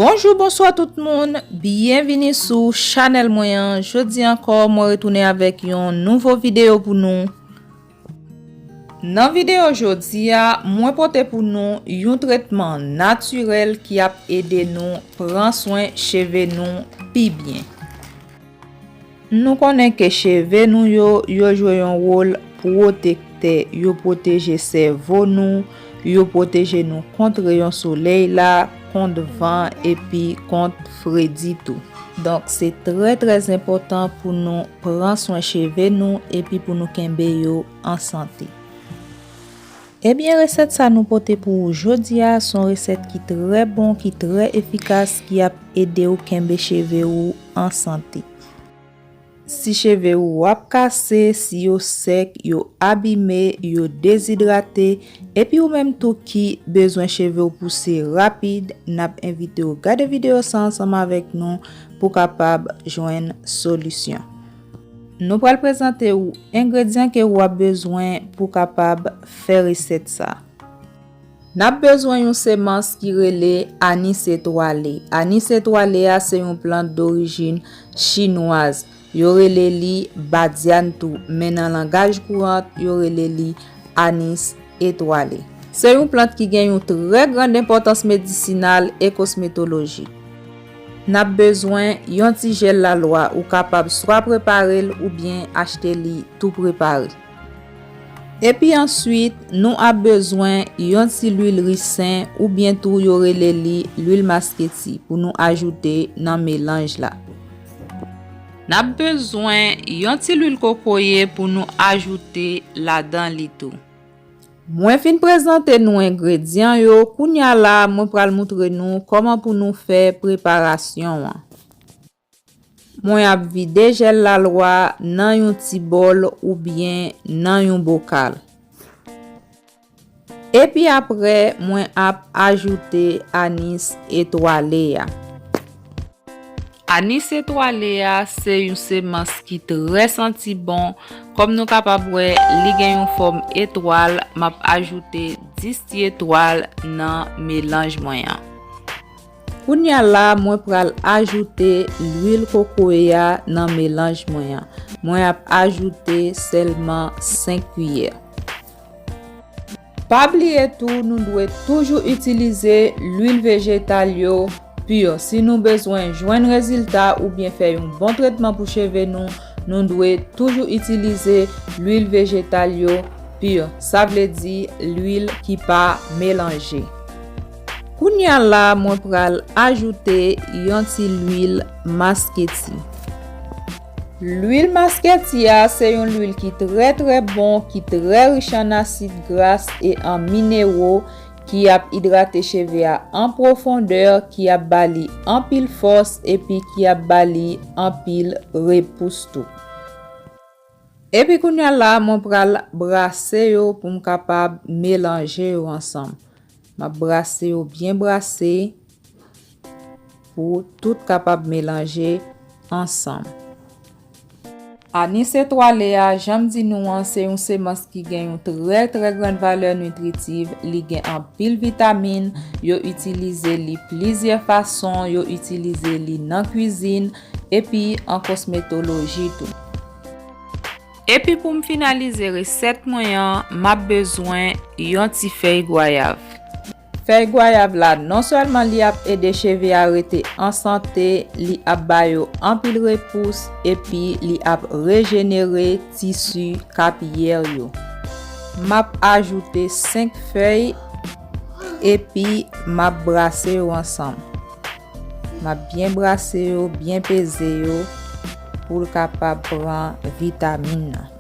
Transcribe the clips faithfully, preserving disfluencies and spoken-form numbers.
Bonjou, bonswa tout moun, byenvini sou chanèl mwen an. Jodi ankò, mwen retounen avèk yon nouvo videyo pou nou. Nan videyo jodi a, mwen pote pou nou yon tretman natirèl ki ap ede nou pran swen cheve nou pi byen. Nou konnen ke cheve nou yo, yo jwe yon wòl pwotektè. Yo pwoteje sèvo nou, yo pwoteje nou kont reyon solèy la, kont van epi kont fredi tou. Donk, se trè, trè enpòtan pou nou pran swen cheve nou epi pou nou kenbe yo an sante. Ebyen, resèt sa nou pote pou ou jodi a, se yon resèt ki trè bon, ki trè efikas, ki ap ede w kenbe cheve ou an sante. Si cheve ou ap kase, si yo sèk, yo abime, yo dezidrate, epi ou menm tou ki bezwen cheve w pouse rapid, n ap envite w gade videyo sa ansanm avèk nou pou kapab jwenn solisyon. Nou pral prezante ou engredyan ke w ap bezwen pou kapab fè resèt sa. N ap bezwen yon semans ki rele anis etwale. Anis etwale a se yon plant dorijin chinwaz. Yo rele li badyan tou, men nan langaj kouran, yo rele li anis etwale. Se yon plant ki gen yon trè grann enpòtans medisinal e kosmetolojik. N ap bezwen yon ti jèl lalwa, ou kapab swa prepare l oubyen achte li tou prepare. Epi answit, nou ap bezwen yon ti lwil risen oubyen tou yo rele li lwil masketi pou nou ajoute nan melanj la. N ap bezwen yon ti lwil kokoye pou nou ajoute ladan li tou. Mwen fin prezante nou engredyan yo, kounya la mwen pral moutre nou kòman pou nou fè preparasyon an. Mwen ap vide jèl lalwa nan yon ti bòl oubyen nan yon bokal. Epi apre, mwen ap ajoute anis etwale a. Anis etwale a se yon semans ki trè santi bon. Kòm nou kapab wè, li gen yon fòm etwal. M ap ajoute dis ti etwal nan melanj mwen an. Kounya la, mwen pral ajoute lwil kokoye a nan melanj mwen an. Mwen ap ajoute sèlman senk kiyè. Pa bliye tou, nou dwe toujou itilize lwil vejetal yo pi. Si nou bezwen jwenn rezilta oubyen fè yon bon tretman pou cheve nou, nou dwe toujou itilize lwil vejetal yo pi. Sa vle di lwil ki pa melanje. Kounya la, mwen pral ajoute yon ti lwil masketi. Lwil masketi a se yon lwil ki trè, trè bon, ki trè rich an asid gras e an minero, ki ap idrate cheve a an pwofondè, ki ap ba li anpil fòs epi ki ap ba li anpil repous tou. Epi kounya la, mwen pral brase yo pou m kapab melanje yo ansanm. M ap brase yo byen brase pou tout kapab melanje ansanm. Anis etwale a, jan m di nou an, se yon semans ki gen yon trè, trè grann valè nitritif. Li gen anpil vitamin. Yo itilize li plizyè fason. Yo itilize li nan kwizin epi an kosmetoloji tou. Epi pou m finalize resèt mwen an, m ap bezwen yon ti fèy gwayav. Fèy gwayav la, non sèlman li ap ede cheve a rete an sante, li ap ba yo anpil repous, epi li ap rejenere tisi kapiyè yo. M ap ajoute senk fèy, epi m ap brase yo ansanm. M ap byen brase yo, byen peze yo, pou l kapab pran vitamin nan.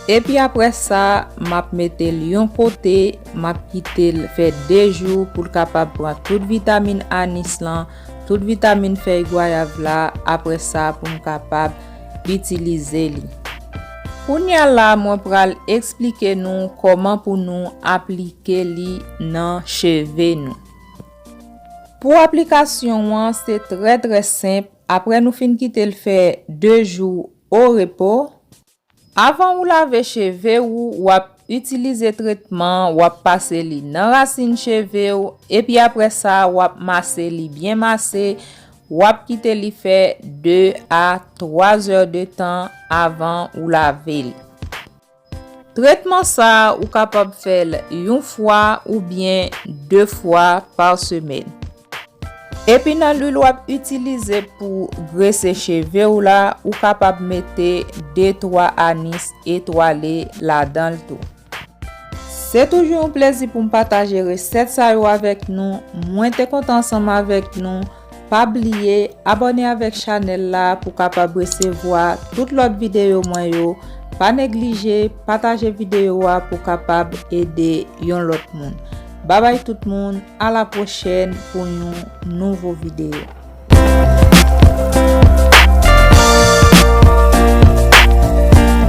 Epi apre sa, m ap mete l yon kote, m ap kite l fè de jou pou l kapab pran tout vitamin anis lan, tout vitamin fèy gwayav la, apre sa pou m kapab itilize li. Kounya la, mwen pral eksplike nou kòman pou nou aplike li nan cheve nou. Pou aplikasyon an, se trè, trè senp. Apre nou fin kite l fè de jou o repo, avan ou lave cheve ou, w ap itilize tretman, w ap pase li nan rasin cheve w, epi apre sa, w ap mase li byen mase, w ap kite li fè de a twa zè de tan avan ou lave li. Tretman sa a, ou kapab fè l yon fwa oubyen de fwa pa semèn. Epi nan lwil w ap itilize pou grese cheve w la, ou kapab mete de twa anis etwale ladan l tou. Se toujou yon plezi pou m pataje resèt sa yo avèk nou. Mwen te kontan ansanm avèk nou. Pa bliye abòne avèk chanèl la pou kapab resevwa tout lòt videyo mwen yo. Pa neglije pataje videyo a pou kapab ede yon lòt moun. Babay tout moun, a la pwochèn pou yon nouvo videyo.